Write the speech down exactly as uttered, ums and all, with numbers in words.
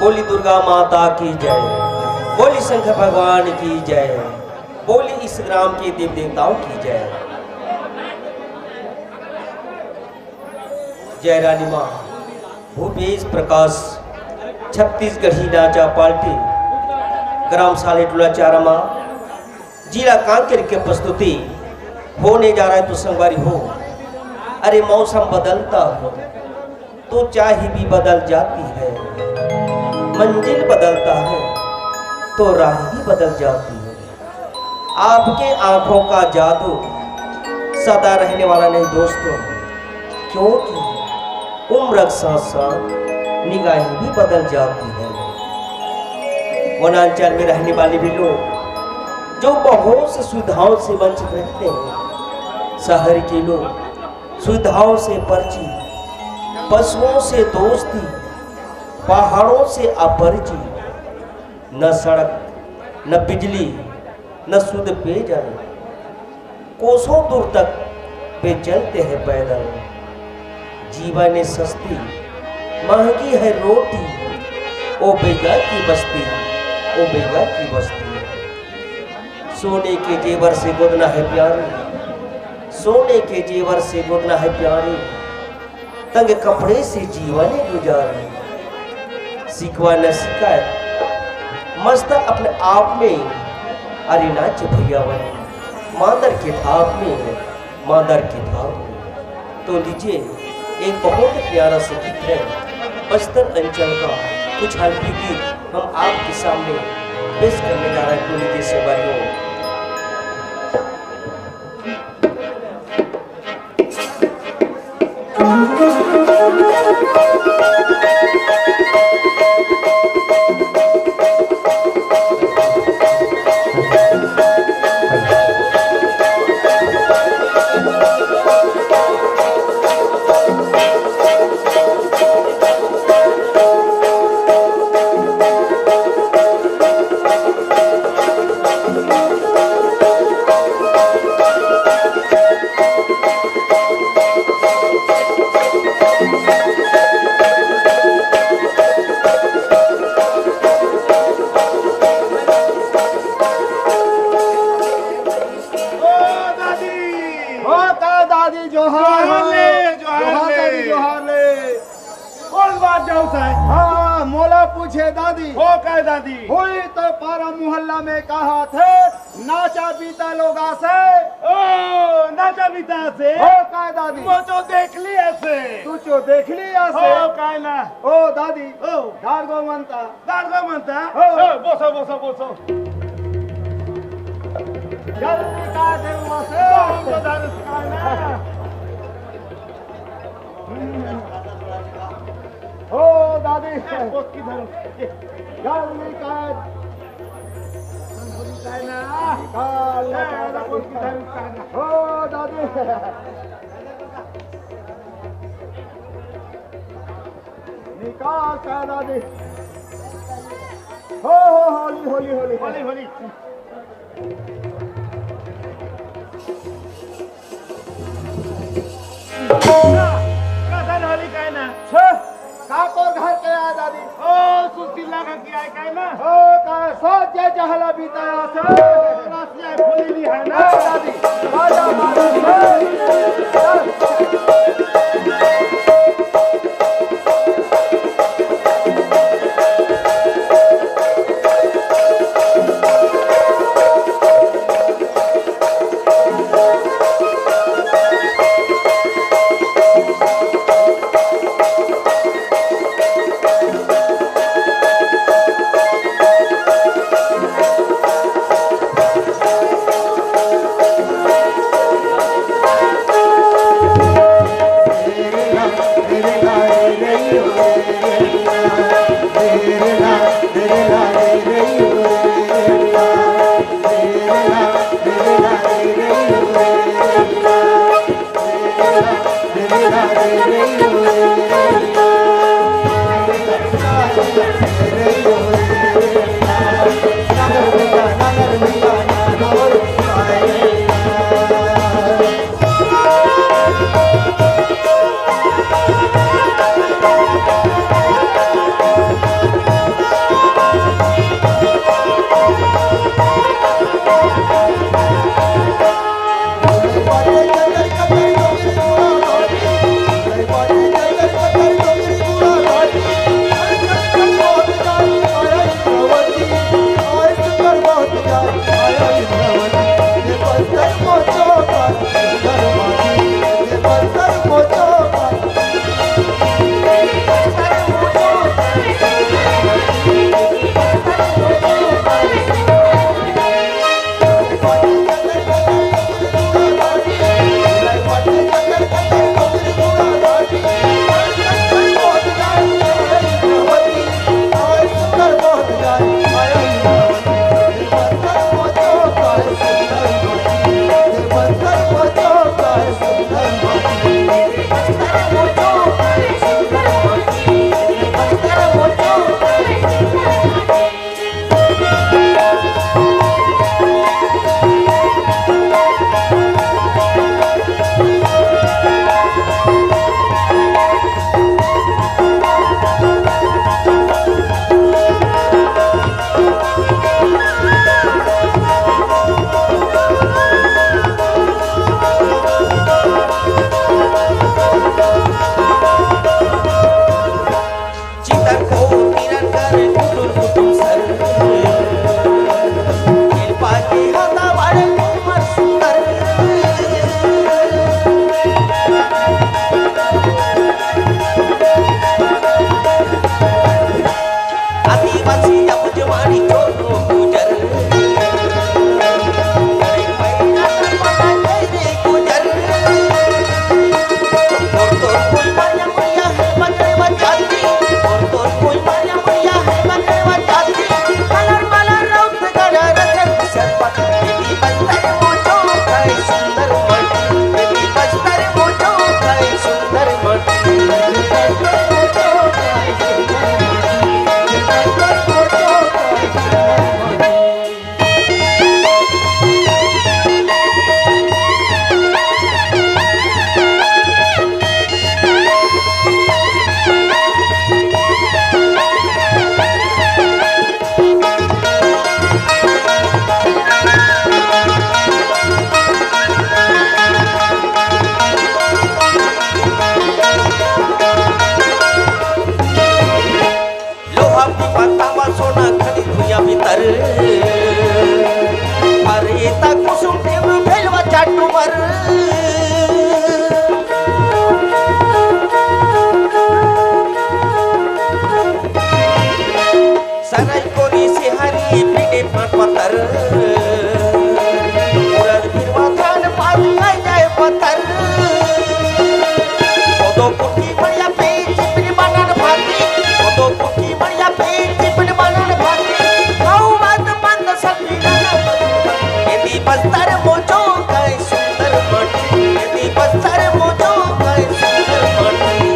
बोली दुर्गा माता की जय, बोली शंकर भगवान की जय, बोली इस ग्राम के देव देवताओं की जय। जय रानी माँ, भूपेश प्रकाश, छत्तीसगढ़ी नाचा पार्टी, ग्राम सालेटोला चारामा, जिला कांकेर के प्रस्तुति होने जा रहा है। तो संगवारी हो, अरे मौसम बदलता हो तो चाय भी बदल जाती है, मंजिल बदलता है तो राह भी बदल जाती है। आपके आंखों का जादू सदा रहने वाला नहीं दोस्तों, क्योंकि उम्र के साथ साथ निगाहें भी बदल जाती हैं। वनांचल में रहने वाले भी लोग जो बहुत से सुविधाओं से वंचित रहते हैं, शहर के लोग सुविधाओं से परिचित, पशुओं से दोस्ती, पहाड़ों से अपरिचित, न सड़क, न बिजली, न शुद्ध पेयजल, कोसों दूर तक वे चलते हैं पैदल। जीवन है सस्ती, महंगी है रोटी, ओ बेगा की बस्ती, ओ बेगा की बस्ती। सोने के जेवर से गोदना है प्यारी, सोने के जेवर से गोदना है प्यारी, तंग कपड़े से जीवन गुजारी। शिकवा न शिकायत, मस्त अपने आप में। अरे नाच भैया बने, मांदर के थाप में, मांदर के थाप में। तो लीजिए, एक बहुत प्यारा सा गीत है बस्तर अंचल का, कुछ हल्पी गीत हम आपके सामने पेश करने जा रहे हैं। तो लीजिए संगवारी हो। ओ दादी! ओ का दादी, जोहार जोहार हो। ले, जोहार जोहार ले। दादी, जोहार ले। कोन बात जाऊ साहब? हाँ, मोला पूछे दादी। हो का दादी? होई तो पारा मोहल्ला में कहा थे, नाचा बीता लोग आसे। ओ, नाचा बीता से? हो का दादी? वो तो देख लिया से। तू तो देख लिया से? हो का ना? ओ दादी, ओ। दारगो मनता। दारगो मनता? हो। हो, बोसो, बोसो, बोसो। जल्दी का दे वसे। बहुत बधाई से का ना। हो दादी। ए, कोस की धरो। जल्दी का। का ना। का ए, कोस की धरो का ना। हो दादी। निकाल का दादी। हो, हो, होली, होली, होली। होली, होली। कसन होली का ना? छे, का तोर घर के आय दादी? ओ, सुशीला का की आय का ना? ओ, का सोच जे जहला बीता से। रसिया फूली ली है ना? दादी, राजा मारा। पत्ता मा सोना खनि भुइयां भीतर। अरे ता कुसुम टेम भेलवा चाटू मर। सरई कोनी सिहारी पीने पान पत्तर। उड़द भिरवा धान पान खाई जाए पत्तर। कोदो कुटी बढ़िया पे चिपरी बनान भाती। कोदो कुटी बढ़िया पे चिपरी बनान भाती। गौ मात मंद सपी नन। यदि बस्तर मोजो काय सुंदर माटी। यदि बस्तर मोजो काय सुंदर माटी।